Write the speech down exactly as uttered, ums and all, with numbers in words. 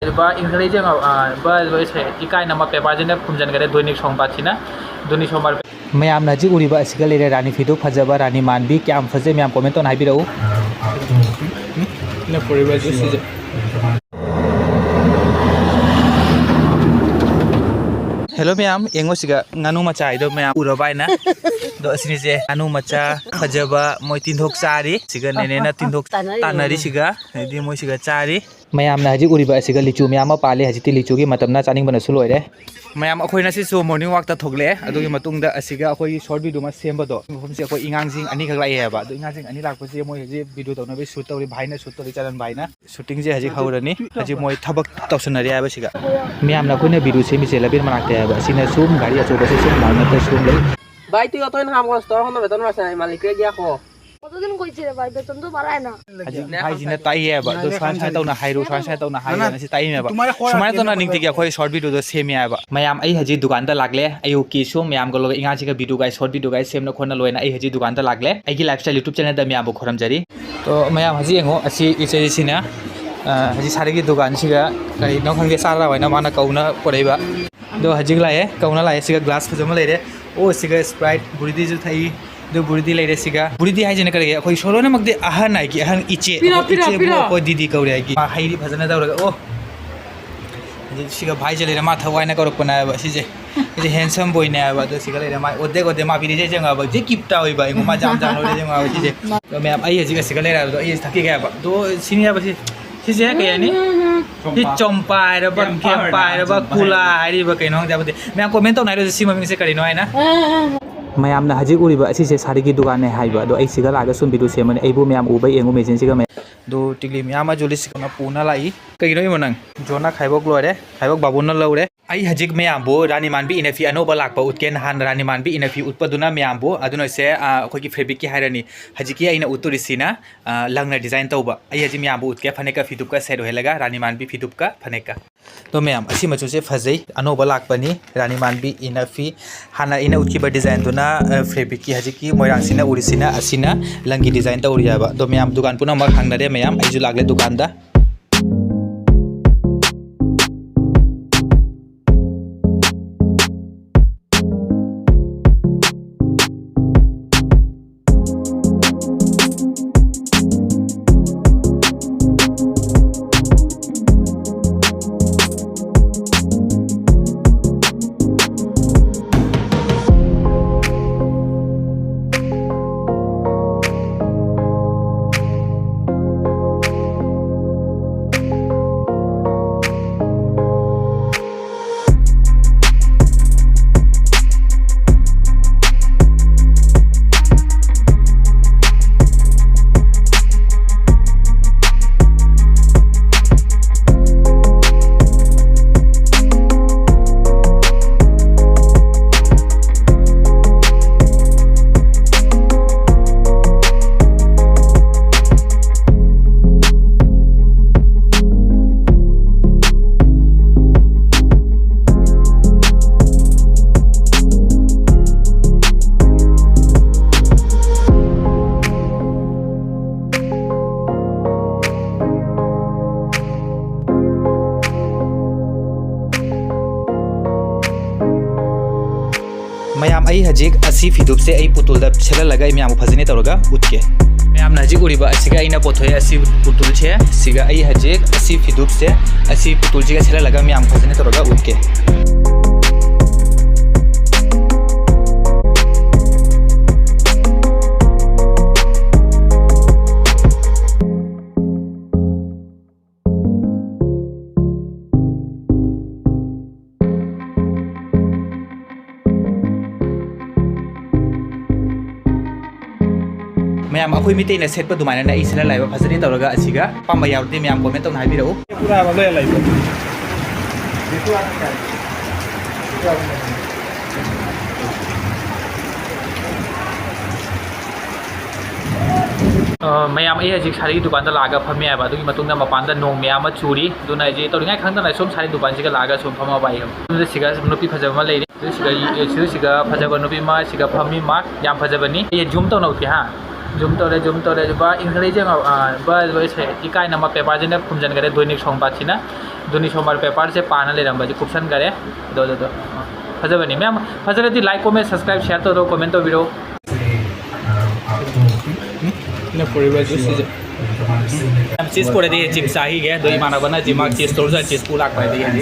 ꯂꯨꯄꯥ ꯏꯪꯈꯠꯂꯛꯏꯁꯦ ꯌꯦꯡꯉꯣ, ꯑ, ꯕꯁ ꯂꯣꯏ ꯁꯦ ꯏꯀꯥꯏꯅ ꯑꯃ ꯄꯦꯄꯔꯁꯤꯅ ꯈꯨꯝꯖꯤꯟꯈ꯭ꯔꯦ ꯗꯣꯏꯅꯤꯛ ꯁꯣꯡꯕꯥꯠꯁꯤꯅ꯫ ꯗꯣꯏꯅꯤꯛ ꯁꯣꯡꯕꯥꯠ꯫ ꯃꯌꯥꯝꯅ ꯍꯧꯖꯤꯛ ꯎꯔꯤꯕ ꯑꯁꯤꯒ ꯂꯩꯔꯦ ꯔꯥꯅꯤ ꯐꯤꯗꯨ ꯐꯖꯕ ꯔꯥꯅꯤ ꯃꯥꯟꯕꯤ꯫ ꯀꯌꯥꯝ ꯐꯖꯩ ꯃꯌꯥꯝ ꯀꯣꯃꯦꯟ ꯇꯧꯅ ꯍꯥꯏꯕꯤꯔꯛꯎ꯫ ꯅ ꯐꯣꯔ ꯑꯦꯚꯔ ꯖꯨꯁ ꯁꯤꯁꯦ꯫ ꯍꯦꯜꯂꯣ ꯃꯌꯥꯝ, ꯌꯦꯡꯉꯣ ꯁꯤꯒ ꯉꯥꯅꯨ ꯃꯆꯥ ꯍꯥꯏꯗꯣ ꯃꯌꯥꯝ ꯎꯔꯕ ꯍꯥꯏꯅ꯫ ꯑꯗꯣ ꯑꯁꯤꯅꯤꯁꯦ ꯉꯥꯅꯨ ꯃꯆꯥ ꯐꯖꯕ, ꯃꯣꯏ ꯇꯤꯟꯊꯣꯛ ꯆꯥꯔꯤ꯫ ꯁꯤꯒ ꯅꯦꯅꯦꯅ ꯇꯤꯟꯊꯣꯛ ꯇꯥꯟꯅꯔꯤ꯫ ꯇꯥꯟꯅꯔꯤ ꯁꯤꯒ, ꯑꯗꯩꯗꯤ ꯃꯣꯏ ꯁꯤꯒ ꯆꯥꯔꯤ꯫ ꯃꯌꯥꯝꯅ ꯍꯧꯖꯤꯛ ꯎꯔꯤꯕ ꯑꯁꯤꯒ ꯂꯤꯆꯨ ꯃꯌꯥꯝ ꯑꯃ ꯄꯥꯜꯂꯤ꯫ ꯍꯧꯖꯤꯛꯇꯤ ꯂꯤꯆꯨꯒꯤ ꯃꯇꯝꯅ ꯆꯥꯅꯤꯡꯕꯅꯁꯨ ꯂꯣꯏꯔꯦ꯫ ꯃꯌꯥꯝ, ꯑꯩꯈꯣꯏ ꯉꯁꯤꯁꯨ ꯃꯣꯔꯅꯤꯡ ꯋꯥꯛꯇ ꯊꯣꯛꯂꯛꯑꯦ꯫ ꯑꯗꯨꯒꯤ ꯃꯇꯨꯡꯗ ꯑꯁꯤꯒ ꯑꯩꯈꯣꯏꯒꯤ ꯁꯣꯔꯠ ꯚꯤꯗꯤꯑꯣ ꯑꯃ ꯁꯦꯝꯕꯗꯣ, ꯃꯐꯝꯁꯦ ꯑꯩꯈꯣꯏ ꯏꯉꯥꯡꯁꯤꯡ ꯑꯅꯤꯈꯛ ꯂꯥꯛꯑꯦ ꯍꯥꯏꯕ꯫ ꯑꯗꯣ ꯏꯉꯥꯡꯁꯤꯡ ꯑꯅꯤ ꯂꯥꯛꯄꯁꯦ ꯃꯣꯏ ꯍꯧꯖꯤꯛ ꯚꯤꯗꯤꯑꯣ ꯇꯧꯅꯕꯒꯤ ꯁꯨꯠ ꯇꯧꯔꯤ, ꯚꯥꯏꯅ ꯁꯨꯠ ꯇꯧꯔꯤ, ꯆꯔꯟ ꯚꯥꯏꯅ꯫ ꯁꯨꯇꯤꯡꯁꯦ ꯍꯧꯖꯤꯛ ꯍꯧꯔꯅꯤ꯫ ꯍꯧꯖꯤꯛ ꯃꯣꯏ ꯊꯕꯛ ꯇꯧꯁꯟꯅꯔꯤ ꯍꯥꯏꯕ ꯁꯤꯒ꯫ ꯃꯌꯥꯝꯅ ꯑꯩꯈꯣꯏꯅ ꯚꯤꯗꯤꯑꯣ ꯁꯦꯝꯃꯤꯁꯦ ꯂꯝꯕꯦꯟ ꯃꯅꯥꯛꯇ ꯍꯥꯏꯕ꯫ ꯑꯁꯤꯅ ꯁꯨꯝ ꯒꯥꯔꯤ ꯑꯆꯧꯕꯁꯦ ꯁꯨꯝ ꯂꯥꯛꯅꯗ ꯁꯨꯝ ꯂꯩ꯫ ভাই, তুই অতই নাম করস, তোর কোনো বেতন আছে না, মালিকরে গিয়া কো। কতদিন কইছি রে ভাই, বেতন তো বাড়ায় না। ꯍꯧꯖꯤꯛ ꯚꯥꯏꯁꯤꯅ ꯇꯥꯛꯏ ꯍꯥꯏꯕ, ꯑꯗꯣ ꯁꯨꯃꯥꯏꯅ ꯁꯨꯃꯥꯏꯅ ꯇꯧꯅ ꯍꯥꯏꯔꯨ, ꯁꯨꯃꯥꯏꯅ ꯁꯨꯃꯥꯏꯅ ꯇꯧꯅ ꯍꯥꯏꯔꯨꯅ ꯁꯤ ꯇꯥꯛꯏꯅꯦꯕ꯫ ꯁꯨꯃꯥꯏꯅ ꯇꯧꯅ ꯅꯤꯡꯇꯤꯒꯤ ꯑꯩꯈꯣꯏ ꯁꯣꯔꯠ ꯚꯤꯗꯤꯑꯣꯗꯣ ꯁꯦꯝꯃꯦ ꯍꯥꯏꯕ꯫ ꯃꯌꯥꯝ, ꯑꯩ ꯍꯧꯖꯤꯛ ꯗꯨꯀꯥꯟꯗ ꯂꯥꯛꯂꯦ꯫ ꯑꯌꯨꯛꯀꯤ ꯁꯨꯝ ꯃꯌꯥꯝꯒ ꯂꯣꯏꯅ ꯏꯉꯥꯡꯁꯤꯒ ꯚꯤꯗꯤꯑꯣꯒꯥꯏ ꯁꯣꯔꯠ ꯚꯤꯗꯤꯑꯣꯒꯥꯏ ꯁꯦꯝꯅ ꯈꯣꯠꯅ ꯂꯣꯏꯅ ꯑꯩ ꯍꯧꯖꯤꯛ ꯗꯨꯀꯥꯟꯗ ꯂꯥꯛꯂꯦ꯫ ꯑꯩꯒꯤ ꯂꯥꯏꯐ ꯁ꯭ꯇꯥꯏꯜ ꯌꯨꯇ꯭ꯌꯨꯕ ꯆꯦꯅꯦꯜꯗ ꯃꯌꯥꯝꯕꯨ ꯈꯨꯔꯨꯝꯖꯔꯤ꯫ ꯑꯗꯣ ꯃꯌꯥꯝ ꯍꯧꯖꯤꯛ ꯌꯦꯡꯉꯣ, ꯑꯁꯤ ꯏꯆꯦꯁꯤꯅ, ꯑ, ꯍꯧꯖꯤꯛ ꯁꯥꯔꯤꯒꯤ ꯗꯨꯀꯥꯟꯁꯤꯒ ꯀꯔꯤꯅꯣ ꯈꯪꯗꯦ, ꯆꯥꯔ ꯍꯥꯏꯅ ꯃꯥꯅ ꯀꯧꯅ ꯄꯨꯔꯛꯏꯕ꯫ ꯑꯗꯣ ꯍꯧꯖꯤꯛ ꯂꯥꯛꯑꯦ, ꯀꯧꯅ ꯂꯥꯛꯑꯦ꯫ ꯁꯤꯒ ꯒ꯭ꯂꯥꯁ ꯐꯖꯕ ꯑꯃ ꯂꯩꯔꯦ꯫ ꯑꯣ, ꯁꯤꯒ ꯁ꯭ꯄ꯭ꯔꯥꯏꯠ, ꯕꯨꯔꯤꯗꯤꯁꯨ ꯊꯛꯏ꯫ ꯑꯗꯨ ꯕꯨꯔꯤꯗꯤ ꯂꯩꯔꯦ ꯁꯤꯒ꯫ ꯕꯨꯔꯤꯗꯤ ꯍꯥꯏꯁꯤꯅ ꯀꯔꯤꯒꯤ? ꯑꯩꯈꯣꯏ ꯁꯣ ꯂꯣꯏꯅꯃꯛꯇꯤ ꯑꯍꯟ ꯍꯥꯏꯒꯤ, ꯑꯍꯟ ꯏꯆꯦ, ꯄꯤꯔꯣ, ꯑꯩꯈꯣꯏ ꯄꯤꯔꯣ, ꯏꯆꯦꯕꯨ ꯄꯤꯔꯣ꯫ ꯑꯩꯈꯣꯏ ꯗꯤꯗꯤ ꯀꯧꯔꯦ ꯍꯥꯏꯒꯤ꯫ ꯃꯥ ꯍꯩꯗꯤ ꯐꯖꯅ ꯇꯧꯔꯒ, ꯑꯣ꯫ ꯍꯧꯖꯤꯛ ꯁꯤꯒ ꯚꯥꯏꯁꯦ ꯂꯩꯔꯦ, ꯃꯥ ꯊꯋꯥꯏꯅ ꯀꯧꯔꯛꯄꯅꯦ ꯍꯥꯏꯕ ꯁꯤꯁꯦ꯫ ꯁꯤꯁꯦ ꯍꯦꯟꯁꯝ ꯕꯣꯏꯅꯦ ꯍꯥꯏꯕ꯫ ꯑꯗꯣ ꯁꯤꯒ ꯂꯩꯔꯦ, ꯃꯥ ꯑꯣꯗꯦ ꯑꯣꯗꯦ ꯃꯥ ꯄꯤꯔꯤꯁꯦ ꯌꯦꯡꯉꯣ ꯍꯥꯏꯕ꯫ ꯁꯤ ꯀꯤꯞ ꯇꯧꯏꯕ, ꯑꯩꯉꯣ ꯃꯥ ꯖꯥꯝ ꯖꯥꯝ ꯂꯣꯏꯔꯦ ꯌꯦꯡꯉꯣ ꯍꯥꯏꯕ ꯁꯤꯁꯦ꯫ ꯑꯗꯣ ꯃꯌꯥꯝ, ꯑꯩ ꯍꯧꯖꯤꯛ ꯑꯁꯤꯒ ꯂꯩꯔꯦ ꯍꯥꯏꯕꯗꯣ ꯑꯩ ꯊꯛꯈꯤꯒꯦ ꯍꯥꯏꯕ꯫ ꯑꯗꯣ ꯁꯤꯅꯤ ꯍꯥꯏꯕ ꯁꯤ꯫ ꯁꯤꯁꯦ ꯀꯩ ꯍꯥꯏꯅꯤ? ꯁꯤ ꯆꯣꯝꯄꯥ ꯍꯥꯏꯔꯕ, ꯀꯦꯝꯄꯥ ꯍꯥꯏꯔꯕ, ꯀꯨꯂꯥ ꯍꯥꯏꯔꯤꯕ ꯀꯩꯅꯣ ꯈꯪꯗꯦ ꯍꯥꯏꯕꯗꯤ꯫ ꯃꯌꯥꯝ ꯀꯣꯃꯦꯟ ꯇꯧꯅ ꯍꯥꯏꯔꯣ, ꯁꯤ ꯃꯃꯤꯡꯁꯦ ꯀꯔꯤꯅꯣ ꯍꯥꯏꯅ? ꯃꯌꯥꯝꯅ ꯍꯧꯖꯤꯛ ꯎꯔꯤꯕ ꯑꯁꯤꯁꯦ ꯁꯥꯔꯤꯒꯤ ꯗꯨꯀꯥꯟꯅꯦ ꯍꯥꯏꯕ꯫ ꯑꯗꯣ ꯑꯩ ꯁꯤꯒ ꯂꯥꯛꯑꯒ ꯁꯨꯝ ꯚꯤꯗꯤꯑꯣ ꯁꯦꯝꯕꯅꯦ꯫ ꯑꯩꯕꯨ ꯃꯌꯥꯝ ꯎꯕ ꯌꯦꯡꯉꯨ ꯃꯦꯆꯤꯟꯁꯤꯒ ꯃꯌꯥꯝ꯫ ꯑꯗꯣ ꯇꯤꯛꯂꯤ ꯃꯌꯥꯝ ꯑꯃꯁꯨ ꯂꯤꯠꯁꯤꯒ ꯄꯨꯅ ꯂꯥꯛꯏ꯫ ꯀꯩꯒꯤꯅꯣ ꯏꯕꯣ ꯅꯪ? ꯖꯣꯅꯥ ꯈꯥꯏꯕꯣꯛ ꯂꯣꯏꯔꯦ, ꯈꯥꯏꯕꯣꯛ ꯕꯥꯕꯨꯅ ꯂꯧꯔꯦ꯫ ꯑꯩ ꯍꯧꯖꯤꯛ ꯃꯌꯥꯝꯕꯨ ꯔꯥꯅꯤ ꯃꯥꯟꯕꯤ ꯏꯅꯐꯤ ꯑꯅꯧꯕ ꯂꯥꯛꯄ ꯎꯠꯀꯦ꯫ ꯅꯍꯥꯟ ꯔꯥꯅꯤ ꯃꯥꯟꯕꯤ ꯏꯅꯐꯤ ꯎꯠꯄꯗꯨꯅ ꯃꯌꯥꯝꯕꯨ, ꯑꯗꯨꯅ ꯁꯦ, ꯑ, ꯑꯩꯈꯣꯏꯒꯤ ꯐꯦꯕ꯭ꯔꯤꯛꯀꯤ ꯍꯥꯏꯔꯅꯤ꯫ ꯍꯧꯖꯤꯛꯀꯤ ꯑꯩꯅ ꯎꯠꯇꯣꯔꯤꯁꯤꯅ, ꯑ, ꯂꯪꯅ ꯗꯤꯖꯥꯏꯟ ꯇꯧꯕ꯫ ꯑꯩ ꯍꯧꯖꯤꯛ ꯃꯌꯥꯝꯕꯨ ꯎꯠꯀꯦ, ꯐꯅꯦꯛꯀ ꯐꯤꯗꯨꯞꯀ ꯁꯦꯠ ꯑꯣꯏꯍꯜꯂꯒ ꯔꯥꯅꯤ ꯃꯥꯟꯕꯤ ꯐꯤꯗꯨꯞꯀ ꯐꯅꯦꯛꯀ꯫ ꯑꯗꯣ ꯃꯌꯥꯝ, ꯑꯁꯤ ꯃꯆꯨꯁꯦ ꯐꯖꯩ, ꯑꯅꯧꯕ ꯂꯥꯛꯄꯅꯤ, ꯔꯥꯅꯤ ꯃꯥꯟꯕꯤ ꯏꯅꯐꯤ꯫ ꯍꯥꯟꯅ ꯑꯩꯅ ꯎꯠꯈꯤꯕ ꯗꯤꯖꯥꯏꯟꯗꯨꯅ, ꯑ, ꯐꯦꯕ꯭ꯔꯤꯛꯀꯤ, ꯍꯧꯖꯤꯛꯀꯤ ꯃꯣꯏꯔꯥꯡꯁꯤꯅ ꯎꯔꯤꯁꯤꯅ ꯑꯁꯤꯅ ꯂꯪꯒꯤ ꯗꯤꯖꯥꯏꯟ ꯇꯧꯔꯤ ꯍꯥꯏꯕ꯫ ꯑꯗꯣ ꯃꯌꯥꯝ, ꯗꯨꯀꯥꯟ ꯄꯨꯝꯅꯃꯛ ꯍꯥꯡꯅꯔꯦ ꯃꯌꯥꯝ, ꯑꯩꯁꯨ ꯂꯥꯛꯂꯦ ꯗꯨꯀꯥꯟꯗ꯫ ꯃꯌꯥꯝ, ꯑꯩ ꯍꯧꯖꯤꯛ ꯑꯁꯤ ꯐꯤꯗꯨꯞꯁꯦ ꯑꯩ ꯄꯨꯇꯨꯜꯗ ꯁꯦꯠꯍꯜꯂꯒ ꯑꯩ ꯃꯌꯥꯝꯕꯨ ꯐꯖꯅ ꯇꯧꯔꯒ ꯎꯠꯀꯦ꯫ ꯃꯌꯥꯝꯅ ꯍꯧꯖꯤꯛ ꯎꯔꯤꯕ ꯑꯁꯤꯒ ꯑꯩꯅ ꯄꯣꯠꯊꯣꯛꯑꯦ ꯑꯁꯤ ꯄꯨꯇꯨꯜꯁꯦ, ꯁꯤꯒ ꯑꯩ ꯍꯧꯖꯤꯛ ꯑꯁꯤ ꯐꯤꯗꯨꯞꯁꯦ ꯑꯁꯤ ꯄꯨꯇꯨꯜꯁꯤꯒ ꯁꯦꯠꯍꯜꯂꯒ ꯃꯌꯥꯝ ꯐꯖꯅ ꯇꯧꯔꯒ ꯎꯠꯀꯦ꯫ ꯃꯌꯥꯝ, ꯑꯩꯈꯣꯏ ꯃꯤꯇꯩꯅ ꯁꯦꯠꯄ ꯑꯗꯨꯃꯥꯏꯅꯅꯦ ꯑꯩ ꯁꯦꯠꯍꯜꯂꯛꯑꯦꯕ ꯐꯖꯅ ꯇꯧꯔꯒ꯫ ꯑꯁꯤꯒ ꯑꯄꯥꯝꯕ ꯌꯥꯎꯔꯗꯤ ꯃꯌꯥꯝ comment ꯇꯧꯅ ꯍꯥꯏꯕꯤꯔꯛꯎ꯫ ꯄꯨꯔꯥ ꯑꯃ ꯂꯣꯏ ꯂꯩꯕ꯫ ꯑ, ꯃꯌꯥꯝ, ꯑꯩ ꯍꯧꯖꯤꯛ ꯁꯥꯔꯤꯒꯤ ꯗꯨꯀꯥꯟꯗ ꯂꯥꯛꯑꯒ ꯐꯝꯃꯦ ꯍꯥꯏꯕ꯫ ꯑꯗꯨꯒꯤ ꯃꯇꯨꯡꯗ ꯃꯄꯥꯟꯗ ꯅꯣꯡ ꯃꯌꯥꯝ ꯑꯃ ꯆꯨꯔꯤ꯫ ꯑꯗꯨꯅ ꯑꯩꯁꯦ ꯇꯧꯔꯤꯉꯩ ꯈꯪꯗꯅ ꯁꯨꯝ ꯁꯥꯔꯤ ꯗꯨꯀꯥꯟꯁꯤꯒ ꯂꯥꯛꯑꯒ ꯁꯨꯝ ꯐꯝꯃꯕ ꯑꯩ꯫ ꯑꯗꯨꯗ ꯁꯤꯒ ꯅꯨꯄꯤ ꯐꯖꯕ ꯑꯃ ꯂꯩꯔꯤ꯫ ꯑꯗꯨ ꯁꯤꯒ, ꯁꯤꯒ ꯐꯖꯕ ꯅꯨꯄꯤ ꯑꯃ ꯁꯤꯒ ꯐꯝꯃꯤ ꯃꯥ꯫ ꯌꯥꯝ ꯐꯖꯕꯅꯤ꯫ ꯑꯩ zoom ꯇꯧꯅ ꯎꯠꯀꯦ ꯍꯥ꯫ Zoom ꯇꯧꯔꯦ, zoom ꯇꯧꯔꯦ꯫ ꯕꯥ, ꯏꯪꯈꯠꯂꯛꯏꯁꯦ ꯌꯦꯡꯉꯣ꯫ ꯑ, ꯕꯥ, ꯕꯥ, ꯁꯦ, ꯏꯀꯥꯏꯅ ꯑꯃ paperꯁꯤꯅ ꯈꯨꯝꯖꯤꯟꯈꯔꯦ ꯙꯣꯅꯤꯛ ꯁꯣꯝꯕꯥꯠꯁꯤꯅ꯫ ꯙꯣꯅꯤꯛ ꯁꯣꯝꯕꯥꯠ paperꯁꯦ ꯄꯥꯅ ꯂꯩꯔꯝꯕꯁꯦ ꯀꯨꯞꯁꯟꯈꯔꯦ꯫ ꯑꯗꯣ, ꯑꯗꯣ, ꯑꯗꯣ꯫ ꯐꯖꯕꯅꯤ ꯃꯌꯥꯝ꯫ ꯐꯖꯔꯗꯤ like, comment, subscribe, share ꯇꯧꯔꯣ, comment ꯇꯧꯕꯤꯔꯣ꯫ ꯅ ꯄꯨꯔꯤꯕ juiceꯁꯤꯁꯨ꯫ ꯌꯥꯝ cheese ꯄꯨꯔꯗꯤ ꯆꯤꯞꯁ ꯆꯥꯈꯤꯒꯦ꯫ ꯑꯗꯣ ꯏꯃꯥꯟꯅꯕꯅ ꯖꯤꯃꯥ cheese ꯇꯧꯔꯁꯨ cheese ꯄꯨ ꯂꯥꯛꯄ ꯍꯥꯏꯗꯤ